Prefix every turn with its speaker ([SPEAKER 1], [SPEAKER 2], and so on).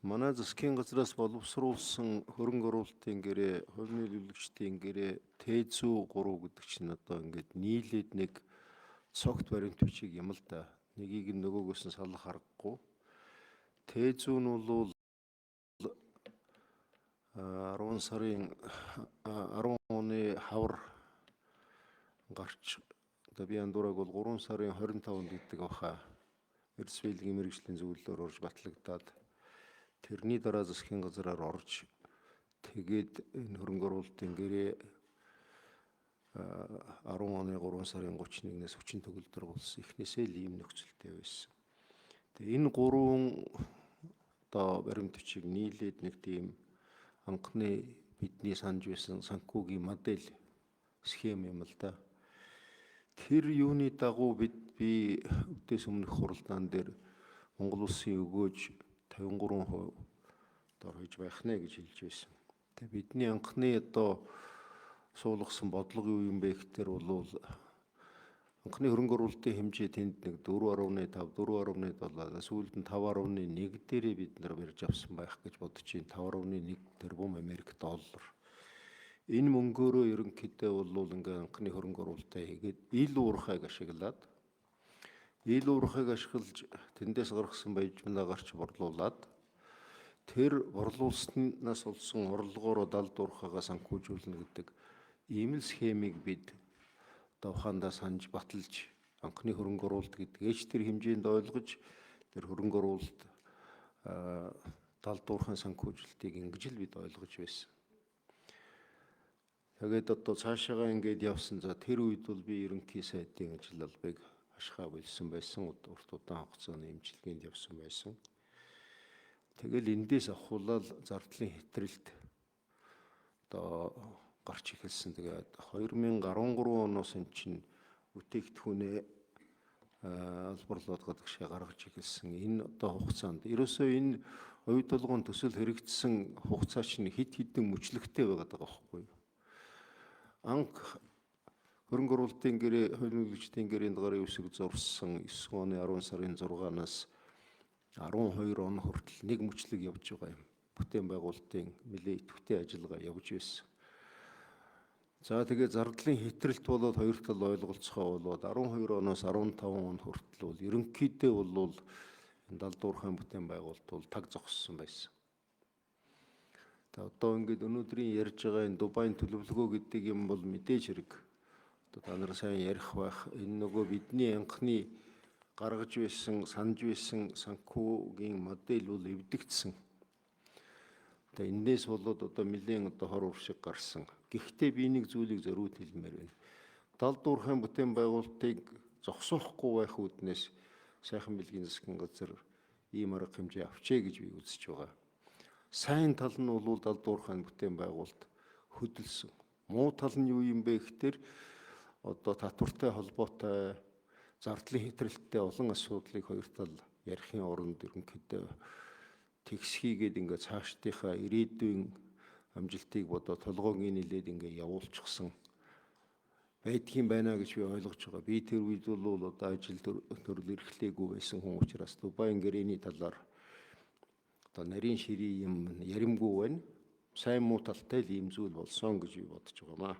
[SPEAKER 1] Манай засгийн газраас боловсруулсан хөрөнгө оруулалтын гэрээ, хувь нийлүүлэгчдийн гэрээ Т103 гэдэг чинь одоо ингээд нийлээд нэг цогт баримт бичиг юм л да. Нэгийг нь нөгөөгөөс нь салах аргагүй. Т1 нь бол 10 сарын 10 оны хавар гарч, одоо би андуураг бол 3 сарын 25-нд гэдэг баха. Эрдэс биелэгийн мэргэжлийн зөвлөлөөр орж батлагдаад, тэрний дараа засгийн газраар орж, тэгээд энэ хөрөнгө оруулалтын гэрээ 10 оны 3 сарын 31-ээс хүчин төгөлдөр болсон. Эхнээсээ л ийм нөхцөлтэй байсан. Тэгээ энэ гурван одоо баримт бичиг нийлээд нэг тийм анхны бидний санаж байсан санхүүгийн модель, схем юм л да. Тэр юуны дагуу би өвдөөс өмнөх хуралдаан дээр Монгол улсын өгөөж 53% дор хаяж байх нэ гэж хэлж байсан. Тэгээ бидний анхны одоо суулгасан бодлого юу юм бэ гэхээр бол анхны хөрөнгө оруулалтын хэмжээ тэнд нэг 4.5, 4.7, сүүлд нь 5.1 дээрээ бид нар барьж авсан байх гэж бодож байна. 5.1 тэрбум Америк доллар. Энэ мөнгөөрөө ерөнхийдөө бол ингээ анхны хөрөнгө оруулалтаа хийгээд, ил уурхайг ашиглаад, ил уурхайг ашиглаж, тэндээс гаргасан баяжмалаа гарч борлуулад, тэр борлуулснаас олсон орлогоороо далд уурхайгаа санхүүжүүлнэ гэдэг ийм л схемийг бид одоо ухаандаа санаж баталж, анхны хөрөнгө оруулалт гэдгээч тэр хэмжээнд ойлгож, тэр хөрөнгө оруулалт, далд уурхайн санхүүжилтийг ингэж л бид ойлгож байсан. Тэгээд одоо цаашаагаа ингээд явсан. За, тэр үед бол би ерөнхий сайдын ажил албыг хашгаа болсон байсан. Урт удаан хугацааны эмчилгээнд явсан байсан. Тэгэл эндээс авахуулаад зардлын хэтрэлт одоо гарч эхэлсэн. Тэгээд 2013 оноос эн чинь бүтээгдэхүүнээ албарлаад гадагшаа гаргаж эхэлсэн. Энэ одоо хугацаанд ерөөсөө энэ оюу толгойн төсөл хэрэгжсэн хугацаа чинь хэд хэдэн мөчлөгтэй байгаад байгаа байхгүй юу? Анх хөрөнгө оруулалтын гэрээ, хувь нөлөөлөгчдийн гэрээнд гарын үсэг зурсан 9 оны 10 сарын 6-наас 12 он хүртэл нэг мөчлөг явж байгаа юм. Бүтээн байгуулалтын нэлээд идэвхтэй ажиллагаа явж байсан. За, тэгээ зардлын хэтрэлт болоод хоёр тал ойлголцохоо болоод 12 оноос 15 он хүртэл бол ерөнхийдөө бол энэ далдуурхайн бүтээн байгуулалт бол таг зогссон байсан. Тэгээ одоо ингээд өнөөдрийн ярьж байгаа энэ Дубайн төлөвлөгөө гэдэг юм бол мэдээж хэрэг одоо та нар сайн ярих байх. Энэ нөгөө бидний анхны гаргаж байсан, санаж байсан санхүүгийн модель бол эвдэгдсэн. Тэгээ энээс болоод одоо нэлээн одоо хор уршиг гарсан. Гэхдээ би нэг зүйлийг зориуд хэлмээр байна. Далд уурхайн бүтээн байгуулалтыг зогсоохгүй байх үүднээс сайхан бэлгийн засгийн газар ийм арга хэмжээ авчээ гэж би үзэж байгаа. Сайн тал нь бол далд уурхайн бүтээн байгуулалт хөдөлсөн. Муу тал нь юу юм бэ гэхээр одоо татвартай холбоотой, зардлын хэтрэлттэй олон асуудлыг хоёр тал ярихын оронд ерөнхийдөө тэгсхийгээд ингээ цаашдынхаа ирээдүйн амжилтыг бодоо толгойн нилээд ингээ явуулчихсан байдгийн байна гэж би ойлгож байгаа. Би тэр үед бол одоо ажил төрөл эрхлээгүй байсан хүн учраас Дубайн гэрээний талаар одоо нарийн ширий юм яримгүй байна. Сайн муу талтай л ийм зүйл болсон гэж би бодож байгаамаа.